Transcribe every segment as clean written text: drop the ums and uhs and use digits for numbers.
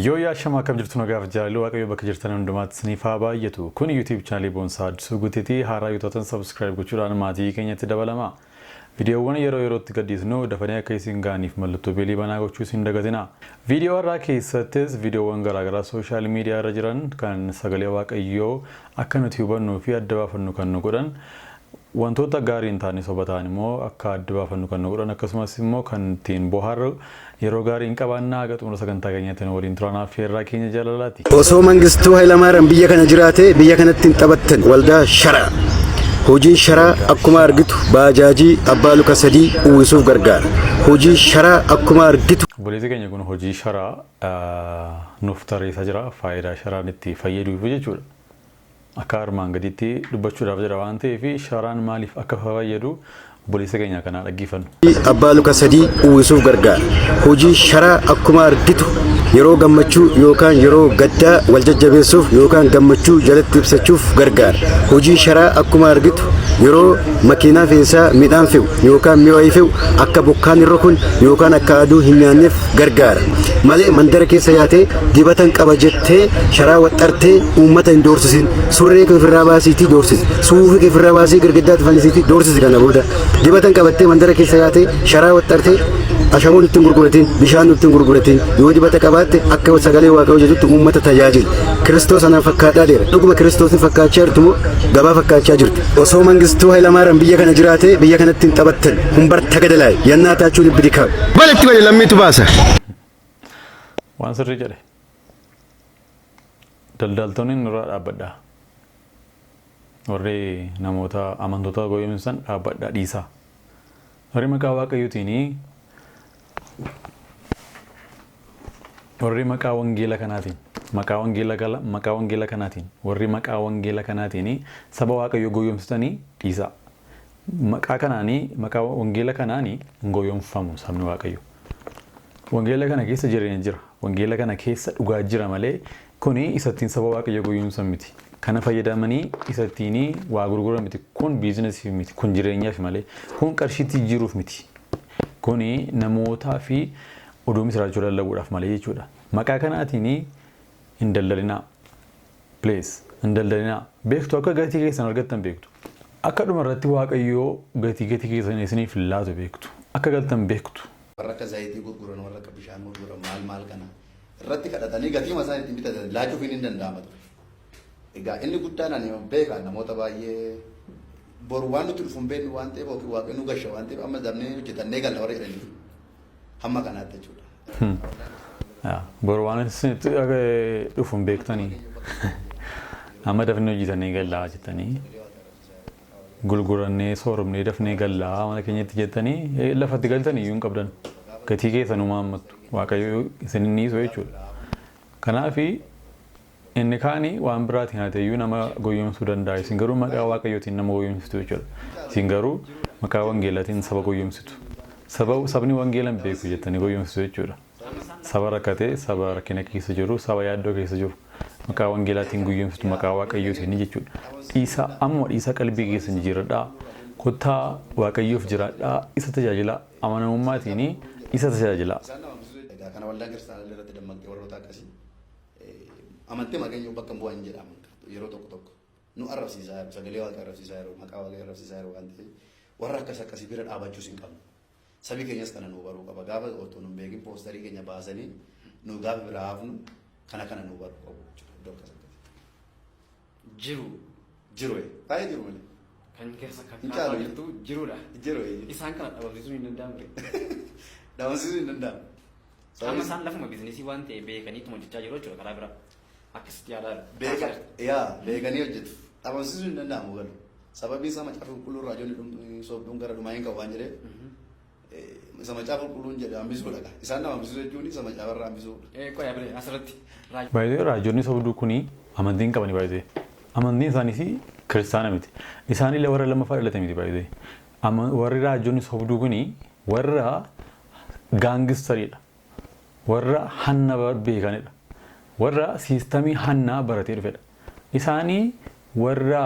Yoo yaashama akkam jirtu nagaaf jaalalli Waaqayyoo bakka jirtan hundumaatti isiniif haa baay'atu. Kun YouTube chaanalii Boonsaa Addisuu Guuteetii haaraa yoo taatan subscribe gochuudhaan maatii keenyatti dabalama. Viidiyoowwan yeroo yerootti gadhiisnu dafanii akka isin ga'aniif mallattoo beelii banaa gochuu isin dagatina. Viidiyoo har'aa keessattis viidiyoowwan garaagaraa sooshaal miidiyaa irra jiran kan sagalee Waaqayyoo akka nuti hubannuu fi adda baafannu kan nu godhan wantoota gaarii hin taane soba ta'an immoo akka adda baafannu kan nu godhan akkasumas immoo kan ittiin bohaarru yeroo gaarii hin qabaannaa haga xumura sagantaa keenyaatti nu waliin turan affeerraa keenya jaalalaati. Osoo Mangistuu Hayilamaariyaam biyya kana jiraatee biyya kanatti hin taphattan waldaa sharaa. Hojiin sharaa akkuma argitu baajaajii abbaa luka sadii uwwisuuf gargaara. Hojii sharaa akkuma argitu Obboleessi keenya kun hojii sharaa nuuf tarreessaa jira. Faayidaa sharaan itti fayyaduuf jechuudha. Akka armaan gadiitti dubbachuudhaaf jira waan ta'eef sharaan maaliif akka fayyadu obboleessa keenya kanaa dhaggeeffannu. Abbaa luka sadii uwwisuuf gargaara. Hojii sharaa akkuma argitu yeroo gammachuu yookaan yeroo gaddaa wal jajjabeessuuf yookaan gammachuu jalatti ibsachuuf gargaara. Hojii sharaa akkuma argitu yeroo makiinaa fe'isaa midhaan fe'u yookaan mi'a wayii fe'u akka bokkaan hin rukun yookaan akka aduu hin nyaanneef gargaara. Malee mandara keessa yaatee dibatan qaba jettee sharaa waxxartee uummata hin doorsisin. Surree kee ofirraa baasiitii doorsisi. Suufii kee ofirraa baasii girgiddaatti fannisiitii doorsisi kana booda. Dibatan qabattee mandara keessa yaatee sharaa waxxartee ashaboo nutti hin gurguratin, bishaan nutti hin gurguratin. Yoo dibata qabaatte akka sagalee Waaqayyoo jedhutti uummata tajaajili. Kiristoos anaan fakkaadhaa deera. Dhuguma Kiristoosin fakkaachaa jirtu moo gabaa fakkaachaa jirtu? Osoo Mangistuu Hayilamaariyaam biyya kana jiraatee biyya kanatti hin taphattan. Humbar tagadalaay. Yannaa taachuu libbi dikaab. Baletti bale lammiitu baasa. Waan sirrii jedhe. Daldaltoonni nurraa dhaabbadhaa. Warri namoota amantoota goyoomsan dhaabbadhaa dhiisaa. Warri maqaa Waaqayyootiin warri maqaa wangeela kanaatiin maqaa wangeela gala maqaa wangeela kanaatiin warri maqaa wangeela kanaatiin saba Waaqayyoo goyoomsitanii dhiisaa. Maqaa kanaanii maqaa wangeela kanaanii hin goyoomfamu sabni Waaqayyoo. Wangeela kana keessa jireenya jira. Wangeela kana keessa dhugaa jira malee kuni isa ittiin saba Waaqayyoo goyoomsan miti. Kana fayyadamanii isa ittiin waa gurguran miti. Kun biizinasiif miti. Kun jireenyaaf malee. Kun qarshiitti jijjiiruuf miti. Kuni namootaa fi oduu misiraachuu lallabuudhaaf malee jechuudha. Maqaa kanaatiin hin daldalinaa. Please hin daldalinaa. Beektu akka gatii keessan argattan beektu. Akka dhuma irratti Waaqayyoo gatii gatii keessan isiniif laatu beektu. Akka galtan beektu. Warra akka zayitii gurguran, warra akka bishaan gurguran maal maal kana irratti kadhatanii gatii isaan ittiin bitatan laachuufiin hin danda'ama ture. Egaa inni guddaan ani beeka namoota baay'ee boru waan nutti dhufu hin beeknu waan ta'eef yookiin waaqni nu gasha waan ta'eef amma dafnee hojjetannee galla warra jedhanii hamma kanaatti jechuudha. Boru waan isinitti dhufu hin beektanii amma dafnee hojjetannee gallaa jettanii gurgurannee sooromnee dafnee gallaa mana keenyatti jettanii lafatti galtanii iyyuu hin qabdan. Gatii keessanuu hammattu Waaqayyo isin hin dhiisu jechuudha. Kanaaf inni kaani waan biraatiin haa ta'eyyuu nama goyyomsuu danda'a. Isin garuu maqaa Waaqayyootiin nama goyyomsitu jechuudha. Isin garuu maqaa wangeelaatiin saba goyyomsitu. Saba sabni wangeela hin beeku jettanii goyyomsitu jechuudha. Saba rakkatee, saba rakkina keessa jiru, saba yaaddoo keessa jiru maqaa wangeelaatiin goyyomsitu maqaa Waaqayyootiin jechuudha. Dhiisaa amma dhiisaa qalbii keessan jijjiirradhaa. Kottaa Waaqayyoof jiraadhaa isa tajaajilaa amanamummaatiin isa tajaajilaa. Egaa kana waldaan kiristaanaa irratti dammaqxee warroota akkasii amantii waaqayyoo bakka hin bu'an jedhama yeroo tokko tokko nu arrabsiisaa jiru sagalee waaqa arrabsiisaa jiru maqaa waaqa arrabsiisaa jiru waan ta'eef warra akkas akkasii bira dhaabachuus hin qabnu. Sabi keenyas kana nu baruu qaba gaafa otoo nu hin beekin poostarii keenya baasanii nu gaafa biraa hafnu kana kana nu baruu qabu jechuudha iddoo akkas akkasii. Jiru. Jiru baay'ee jiru malee. Kan keessa kan Hin caalu. kaasaa jirtu jirudha. Jiru. Isaan kana dhabamsiisuun hin danda'amne. Dhabamsiisuun hin danda'amu. Amma isaan lafuma biizinesii waan ta'e beekaniituma hojjechaa jiru jechuudha karaa biraa. Akkasitti yaadaa jiru. Beeka, yaa beekanii hojjetu. Dhabamsiisuun hin danda'amu galu. Sababiin isaa macaafa qulqulluu raajoonni sobduun gara dhumaa hin qabu waan jedheef isa macaafa qulqulluun jedhe hambisuudha. Isaan nama hambisuu jechuun isa macaafa irraa hambisuudha. Qoya bire asirratti Baay'ee raajonni sobduu kuni amantii hin qabani baay'ee. Amantiin isaaniis kiristaana miti. Isaanillee warra lammaffaa dhalate miti baay'ee. Warri raajonni sobduu kuni warra gaangistariidha. Warra hanna beekanidha. Warra siistamii hannaa baratee dhufedha. Isaanii warra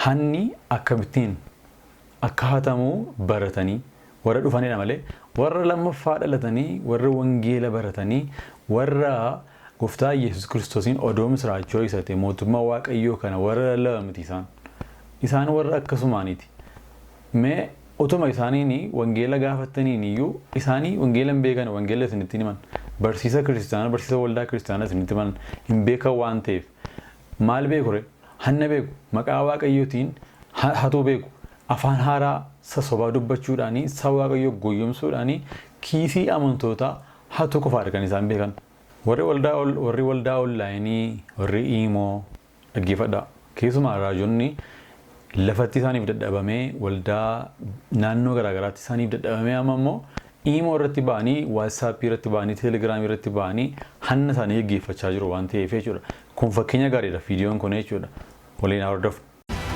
hanni akkamittiin akka hatamu baratanii warra dhufanidha malee Warra lammaffaa dhalatanii, warra wangeela baratanii, warra gooftaa Yesuus Kiristoosiin odoo misiraachoo isate mootummaa Waaqayyoo kana warra lallaban miti isaan. Isaan warra akkasumaaniiti. Mee utuma isaaniin wangeela gaafattaniin iyyuu isaanii wangeela hin beekan, wangeela isinitti himan. Barsiisa kiristaanaa, barsiisa waldaa kiristaanaa isinitti himan hin beekan waan ta'eef. Maal beeku ree? Hanna beeku. Maqaa Waaqayyootiin hatuu beeku. Afaan haaraa sasobaa dubbachuudhaanii saba Waaqayyoo goyyomsuudhaanii kiisii amantootaa hatuu qofaadha kan isaan beekan. Warri waldaa onlaayinii, warri iimoo dhaggeeffadhaa. Keessumaa raajonni lafatti isaaniif dadhabamee waldaa naannoo garaagaraatti isaaniif dadhabamee amma immoo iimoo irratti ba'anii, WhatsAppii irratti ba'anii, Telegramii irratti ba'anii hanna isaanii gaggeeffachaa jiru waan ta'eef jechuudha. Kun fakkeenya gaariidha viidiyoon kun jechuudha. Waliin haa hordofu.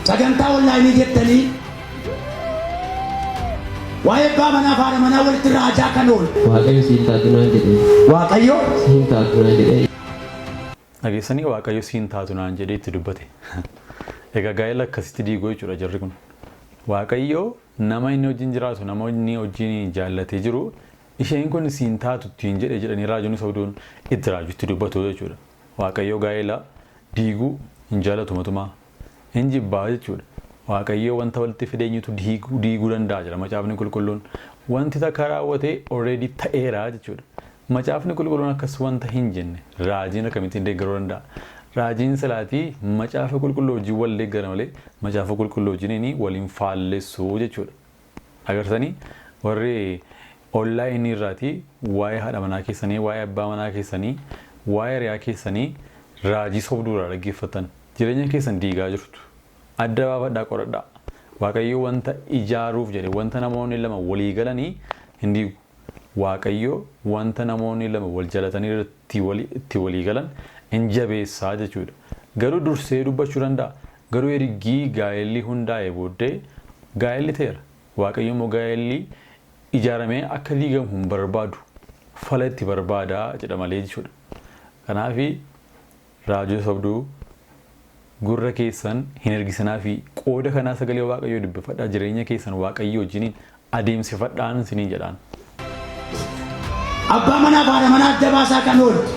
Sagantaa onlaayinii jettanii waa'ee abbaa manaa fi haadha manaa walitti raajaa kan oolu. Waaqayyo siin taatu naan jedhee. Waaqayyo siin taatu naan jedhee. Dhageessanii, Waaqayyo siin taatu naan jedhee itti dubbate. Egaa gaa'ela akkasitti diiguu jechuudha jarri kun. Waaqayyo nama inni wajjin jiraatu, nama inni wajjin jaallatee jiru, isheen kun siin taatu ittiin jedhe jedhanii raajonni sobduun itti raajutti dubbatu jechuudha. Waaqayyo gaa'ela diiguu hin jaallatu matumaa. Hin jibbaa jechuudha. Waaqayyo wanta walitti fideenyutu diiguu danda'a jedha Macaafni Qulqulluun. Wanti takka raawwatee already ta'eera jechuudha. Macaafni Qulqulluun akkas wanta hin jenne raajiin akkamittiin deeggaruu danda'a? Raajiin silaatii Macaafa Qulqulluu wajjin wal deeggara malee Macaafa Qulqulluu wajjiniin waliin faallessuu jechuudha. Agartanii, warri onlaayinii irraatii waa'ee haadha manaa keessanii, waa'ee abbaa manaa keessanii, waa'ee hiriyaa keessanii raajii sobduurraa dhaggeeffattan jireenya keessan diigaa jirtu. Adda baafadhaa, qoradhaa. Waaqayyo wanta ijaaruuf jedhe, wanta namoonni lama walii galanii hin diigu. Waaqayyo wanta namoonni lama wal jalatanii irratti itti walii galan hin jabeessaa jechuudha. Garuu dursee dubbachuu danda'a. Garuu ergii gaa'elli hundaa'e booddee gaa'elli ta'eera. Waaqayyo immoo gaa'elli ijaaramee akka diigamu hin barbaadu. Fala itti barbaada jedha malee jechuudha. Kanaaf raajii sobduu gurra keessan hin ergisinaa fi qooda kanaa sagalee Waaqayyoo dubbifadhaa, jireenya keessan Waaqayyoo wajjiniin adeemsifadhaan isiniin jedhaan. Abbaa manaa fi haadha manaa adda baasaa kan ooltu,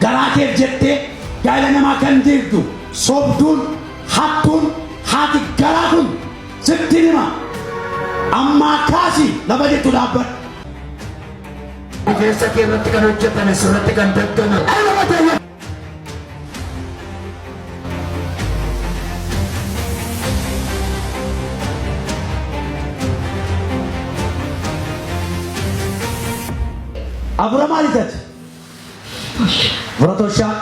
garaa keef jettee gaa'ela namaa kan diigdu, sobduun, hattuun, haati garaa kun sittin hima. Ammaa kaasi lafa jirtu dhaabbadhu. Rifeensa kee irratti kan hojjetame sirratti kan daggame. Afura maali tati? Afura toshaa.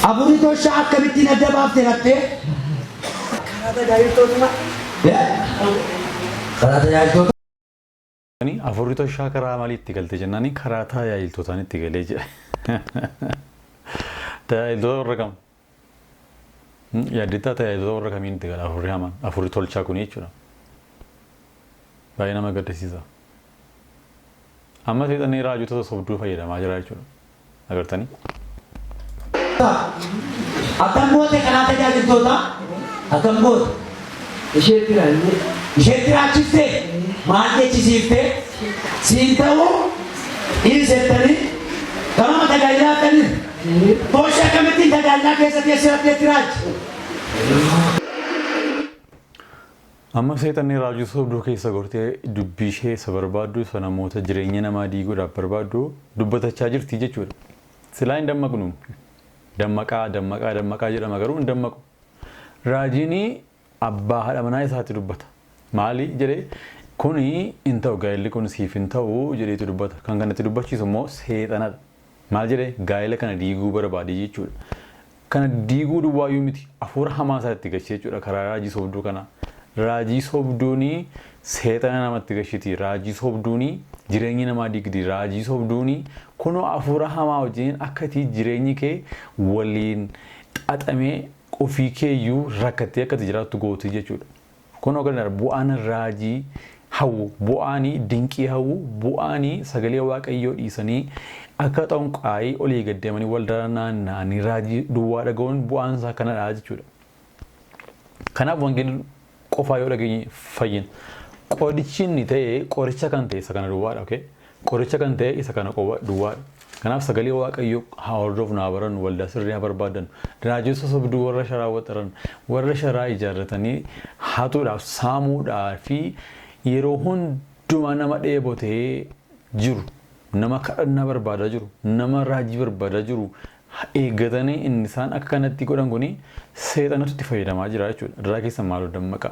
Afurri toshaa akkamittiin adda baaftee rattee? Karaa tajaajiltootuma. Karaa tajaajiltoota. Afurri toshaa karaa maalii itti galte jennaani karaa tajaajiltootaan itti galee jedhe. Tajaajiltoota warra kam? Yaaddittaa, tajaajiltoota warra kamiin itti gala afurri hamaan, afurri tolchaa kuni jechuudha. Baay'ee nama gaddisiisa. Amma seexanni raajota sobduu fayyadamaa jira jechuudha. Agartanii? Akkam goote karaa tajaajiltootaa? Akkam goote? Isheetti raannee. Isheetti raachifte? Maal jechisiifte? Siin ta'uu dhiisettanii gama tajaajilaa akkanii? Tooshi akkamittiin tajaajilaa keessa teessee rabbeetti raaji? Amma seexanni raajii sobduu keessa gortee dubbii ishee isa barbaaddu, isa namoota jireenya namaa diiguudhaaf barbaaddu dubbatachaa jirti jechuudha. Silaa hin dammaqnu. Dammaqaa, dammaqaa, dammaqaa jedhama, garuu hin dammaqu. Raajiin abbaa haadha manaa isaatti dubbata. Maali jedhee, kuni hin ta'u, gaa'elli kun siif hin ta'u jedheetu dubbata. Kan kanatti dubbachiisu immoo seexanadha. Maal jedhee, gaa'ela kana diiguu barbaade jechuudha. Kana diiguu duwwaayyuu miti, hafuura hamaa isaa itti gashee jechuudha karaa raajii sobduu kanaa. Raajii sobduuni seexana namatti gashiti. Raajii sobduuni jireenya namaa diigdi. Raajii sobduuni kunoo hafuura hamaa wajjiniin akkati jireenyi kee waliin xaxamee ofii keeyyuu rakkattee akkati jiraattu gooti jechuudha. Kunoo kana bu'aan raajii hawwu, bu'aan dinqii hawwu, bu'aan sagalee Waaqayyoo dhiisanii akka xonqaayii olii gad deemanii waldaa naanna'anii raajii duwwaa dhaga'uun bu'aan isaa kanadha jechuudha. Kanaaf wangeelli qofaa yoo dhageenye fayyina. Qorichi inni ta'e, qoricha kan ta'e isa kana duwwaadha. Okay? Qoricha kan ta'e isa kana qofa duwwaadha. Kanaaf sagalee Waaqayyoo haa hordofnu, haa barannu, waldaa sirrii haa barbaadannu. Raajota sobduu warra sharaa waxaran, warra sharaa ijaarratanii hatuudhaaf, saamuudhaa fi yeroo hundumaa nama dheebotee jiru, nama kadhannaa barbaadaa jiru, nama raajii barbaadaa jiru eeggatanii inni isaan akka kanatti godhan kuni seexanatu itti fayyadamaa jira jechuudha. Irraa keessan maaloo dammaqaa.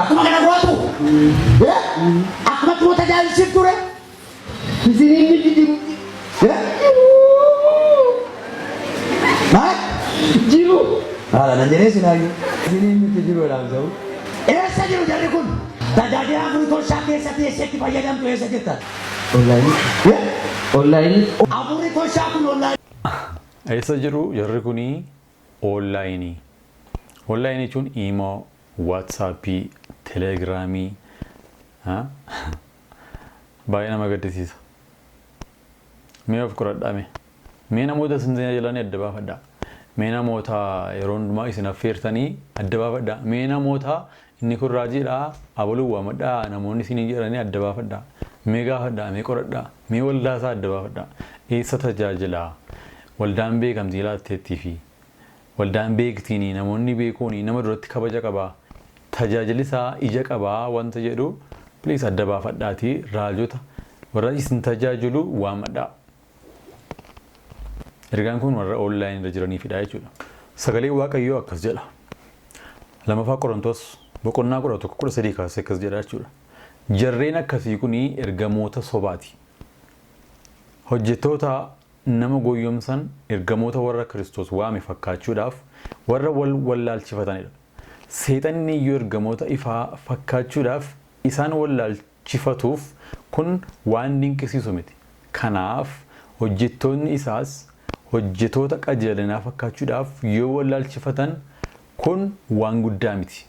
Akkuma kana gootu? Akkumatti immoo tajaajilsiif ture? Isiniin miti jiru. Maal? Jiru. Haala nan jedhee silaayyuu. Isiniin miti jiru dhaamsa'u. Eessa jiru jarri kun? Tajaajila hafuurii tolchaa keessatti eessatti fayyadamtu eessa jirtan? Onlaayinii. Onlaayinii. Hafuurri tolchaa kun onlaayinii. Eessa jiru jarri kunii? Onlaayinii. Onlaayinii jechuun Iimoo, Waatsaappii, Telegiraamii. Baay'ee nama gaddisiisa. Mee of qoradhaa mee. Mee namoota isin tajaajilan adda baafadhaa. Mee namoota yeroo hundumaa isin affeertanii adda baafadhaa. Mee namoota inni kun raajiidha abaluu waamadhaa namoonni isin jedhanii adda baafadhaa. Mee gaafadhaa, mee qoradhaa, mee waldaa isaa adda baafadhaa. Eessa tajaajilaa? Waldaan beekamtii laatteettii fi waldaan beektiini namoonni beekuuni nama duratti kabaja qabaa. Tajaajilli isaa ija qabaa wanta jedhu please adda baafadhaatii raajota warra isin tajaajilu waamadhaa. Ergaan kun warra online irra jiraniifidha jechuudha. Sagaleen Waaqayyoo akkas jedha. Lamaffaa Qorontos boqonnaa 11 13 kaasee akkas jedha jechuudha. Jarreen akkasii kun ergamoota sobaati. Hojjettoota nama goyyomsan ergamoota warra Kiristoos waame fakkaachuudhaaf warra wal wallaalchifatanidha. Seexanni iyyuu ergamoota ifaa fakkaachuudhaaf isaan wallaalchifatuuf kun waan dinqisiisu miti. Kanaaf hojjettoonni isaas hojjetoota qajeelinaa fakkaachuudhaaf yoo wallaalchifatan kun waan guddaa miti.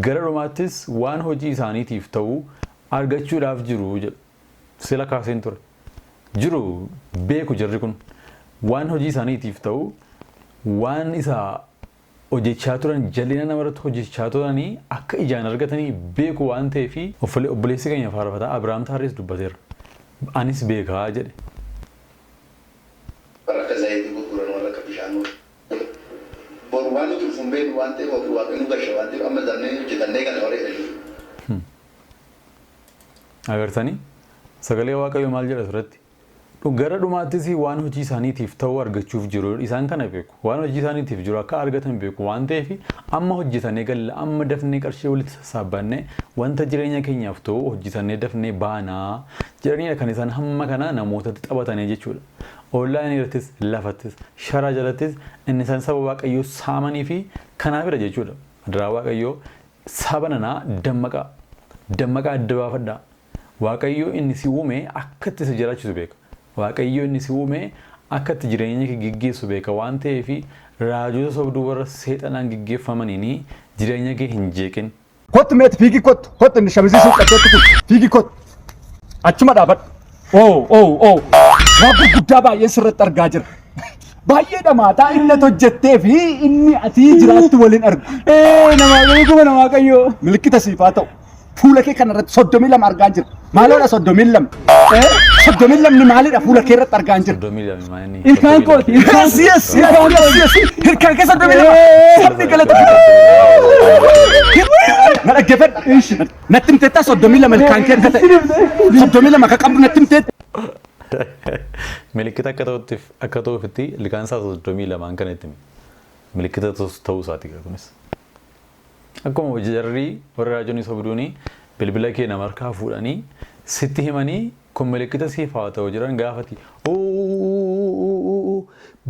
Gara dhumaattis waan hojii isaaniitiif ta'u argachuudhaaf jiru jedhu. Sila kaaseen ture. Jiru beeku jarri kun waan hojii isaaniitiif ta'u waan isa hojjechaa turan jal'ina namarratti hojjechaa turanii akka ijaan argatanii beeku waan ta'eef obboleessi keenya faarfataa Abiraam Taarrees dubbateera. Anis beekaa jedhe. Warra akka zayitii gurguran warra akka bishaan gurguran boru waan nuti dhufu hin beeknu waan ta'eef ofii waaqni nu gasha waan ta'eef amma dafnee hojjetannee galla warra jedhan jiru. Agartanii? Sagalee Waaqayyoo maal jedha asirratti? Gara dhumaattis waan hojii isaaniitiif ta'u argachuuf jiru. Isaan kana beeku. Waan hojii isaaniitiif jiru akka argatan beeku waan ta'eef amma hojjetannee galla, amma dafnee qarshii walitti sassaabbanne wanta jireenya keenyaaf ta'u hojjetannee dafnee baanaa jedhaniidha kan isaan hamma kana namootatti taphatanii jechuudha. Onlaayinii irrattis, lafattis, sharaa jalattis inni isaan saba Waaqayyoo saamanii fi kanaafidha jechuudha. Adaraa Waaqayyoo saba nanaa dammaqaa. Dammaqaa adda baafadhaa. Waaqayyo inni si uume akka itti si jiraachisu beeka. Waaqayyo inni si uume akka itti jireenya kee geggeessu beeka waan ta'eef raajota sobduu warra seexanaan geggeeffamaniin jireenya kee hin jeeqin. Kottu meeti fiigii kottu kottu inni shamizii suuqqatteetti kun fiigii kottu achuma dhaabadhu. Oo oo oo waan gurguddaa baay'een sirratti argaa jira. Baay'ee dhamaataa inni ati hojjettee fi inni ati jiraattu waliin argu. Ee namaa qayyoo namaa qayyoo. Milikkita siif haa ta'u. Fuula kee kana irratti 32 argaan jira. Maaloodha 32? 32 maalidha fuula kee irratti argaan jira? 32 maal inni? Ilkaan kooti. Ilkaan yes, ilkaan yes, Ilkaan kee 32. Sabni galata. Na dhaggeeffadhu. Natti himteettaa 32 ilkaan kee akka ta'e. 32 akka qabdu natti himteetta. Milikkita akka ta'utti akka ta'uufitti ilkaan isaa 32 kan itti hime. Milikkita ta'uu isaati kunis. Akkuma jarri warri raajonni sobduuni bilbila kee nama harkaa fuudhanii sitti himanii kun milikkita siif haa ta'u jedhan gaafati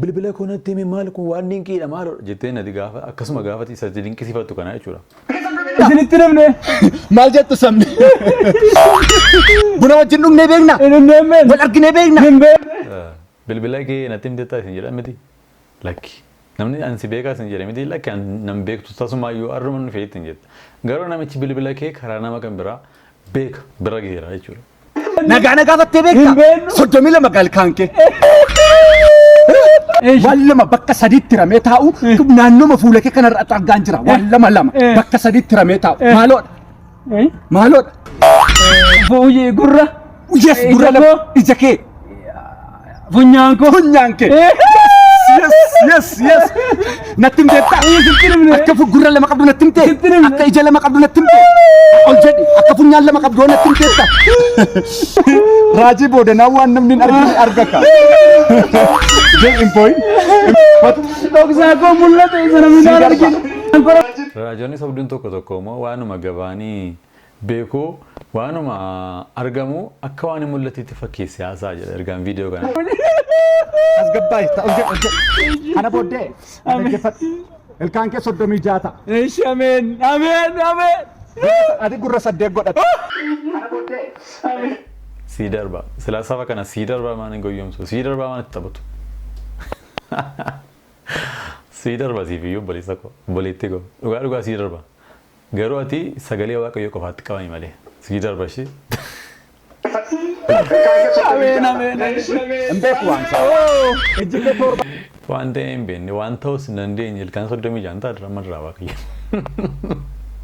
bilbila koo natti himi maal kun waan dinqiidha maal jettee nati gaafa akkasuma gaafati isa dinqisiifattu kana jechuudha. Isinitti namne. Maal jettu sabni? Buna wajjin dhugnee beekna? Wal arginee beekna? Bilbila kee natti himteettaa isin jedhan miti? Lakki. Namni ani si beekaa isin jedhe miti lakki an nan beektu tasumaayyuu arruma dhufee ittiin jetta. Garuu namichi bilbila kee karaa nama kan biraa beeka bira geera jechuudha. Nagaa na gaafattee beektaa? 32 galkaan kee. Waan lama bakka sadiitti hiramee taa'u naannoma fuula kee kanarra argaan jira. Waan lama lama bakka sadiitti hiramee taa'u. Maaloodha? Maaloodha? Fuuyee gurra. Yes, gurra lama. Ija kee. Funyaan koo. Funyaan kee. Yes, yes, yes. Natti himteetta. Akka gurra lama qabdu natti himte. Akka ija lama qabdu natti himte. Ol jedhi. Akka funyaan lama qabdu natti himteetta. Raajii boodanaa waan namni hin argine arga ka. Jedhi hin boo'in. Dhoksaa koo mul'ate isa namni hin argine. Raajonni sobduun tokko tokko immoo waanuma gabaanii beeku, waanuma argamu akka waan hin mul'ateetti fakkeessee haasa'a jedha ergaan viidiyoo kanaa. Tasgabbaa'e ol jedhi, ol jedhi. Kana booddee dhaggeeffadhu. Ilkaan kee 36 ta'a. Ishi ameen ameen ameen. Ati gurra 8 godhatte. Sii darba. Silaa saba kana sii darbaa maan hin goyyomsu? Sii darbaa maan itti taphatu? Sii darba siif iyyuu, obboleessa koo, obboleettii koo. Dhugaa dhugaa sii darba. Garuu ati sagalee Waaqayyoo qofaatti qabami malee. Sii darba ishee. Ameen ameen. Hin beeku waan isaa. Ijji kee 7. Waan ta'e hin beekne, waan ta'us hin dandeenye, ilkaan 36 ta'a dirama duraa Waaqayyo.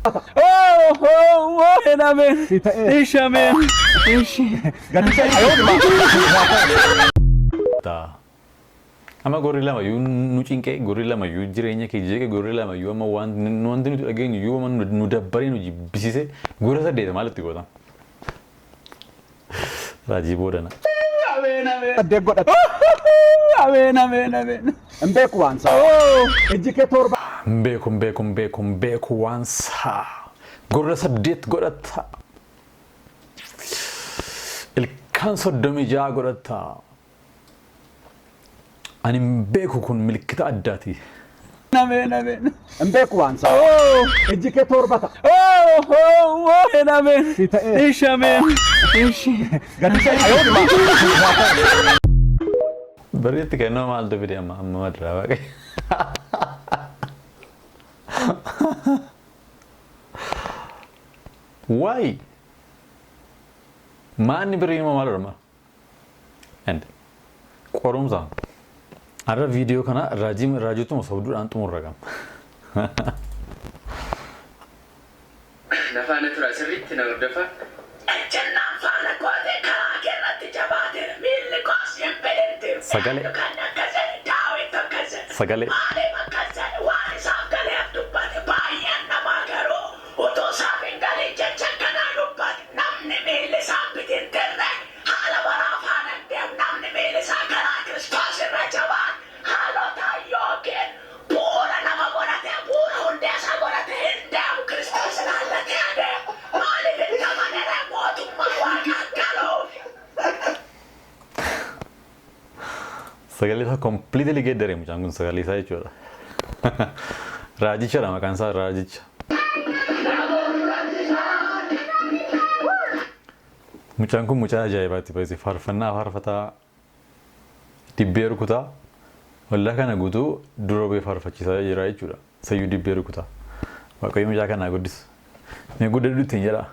Oh oh oh ameen. Si ta'ee. Ishi ameen. Ishi. Gadi ta'e. Ta'a. Amma gurri lama iyyuu nu cinqee, gurri lama iyyuu jireenya kee jeeqe, gurri lama iyyuu amma wanti nuti dhageenyu iyyuu amma nu dabbaree nu jibbisiise, gurra 8 maal itti goota? Raajii boodana. Ameen ameen. 8 godhatte. Ameen ameen ameen. Hin beeku waan isaa. Ijji kee 7. Hin beeku, hin beeku, hin beeku, hin beeku waan isaa. Gurra 8 godhatta. Ilkaan 36 godhatta. Ani hin beeku, kun milikkita addaati. Ameen ameen. Hin beeku waan isaa. Ijji kee 7 ta'a. Oh oh oh ameen. Si ta'ee. Ishi ameen. Ishi. Gadi ta'e. Bariitti kennoo maaltu fide amma amma madiraa Waaqayyo. Why? Maanni birii immoo maal orma? And qorumsa. Har'a viidiyoo kana raajii raajotuma sobduudhaan xumurra gama. Na faana tura, sirriitti na hordofaa. Ejjennaan faana kootee karaa kee irratti jabaateera, miilli koos hin bidirtiru. Sagalee. Eenyu kan akkas jedhe? Daawit akkas jedhe. Sagalee. Maaliif akkas jedhe? Waan isaaf galeef dubbate. Baay'een namaa garuu utuu isaaf hin galin jecha akkanaa dubbate. Namni miilli isaa hin bitintirre haala baraa faana hin deemu. Namni miilli isaa karaa Kiristoos irra jabaate haalota yookiin bu'uura nama godhatee, bu'uura hundee isaa godhatee hin deemu. Kiristoos ilaallatee adeema. Maaliif itti amanere? Mootummaa Waaqaa galuuf. Sagalee isaa completely geeddare mucaan kun, sagalee isaa jechuudha. Raajichadha, maqaan isaa Raajicha. Mucaan kun mucaa ajaa'ibaatti baay'ee faarfannaa faarfataa, dibbee rukutaa, waldaa kana guutuu dura bu'ee faarfachiisaa jira jechuudha. Sayyuu dibbee rukutaa. Waaqayyo mucaa kanaa guddisu. Mee guddadhu ittiin jedhaa.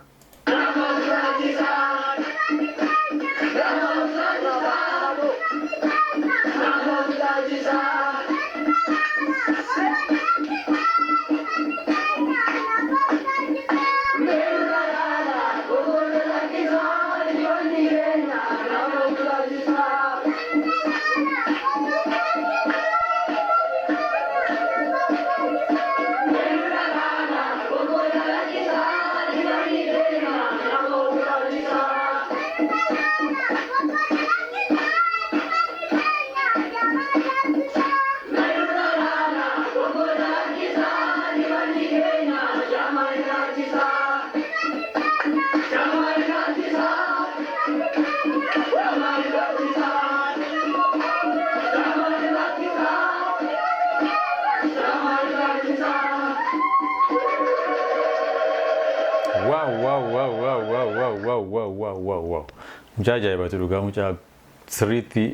Wow wow wow wow wow wow wow wow wow wow! Mucaa ajaa'ibaati dhugaa, mucaa sirriitti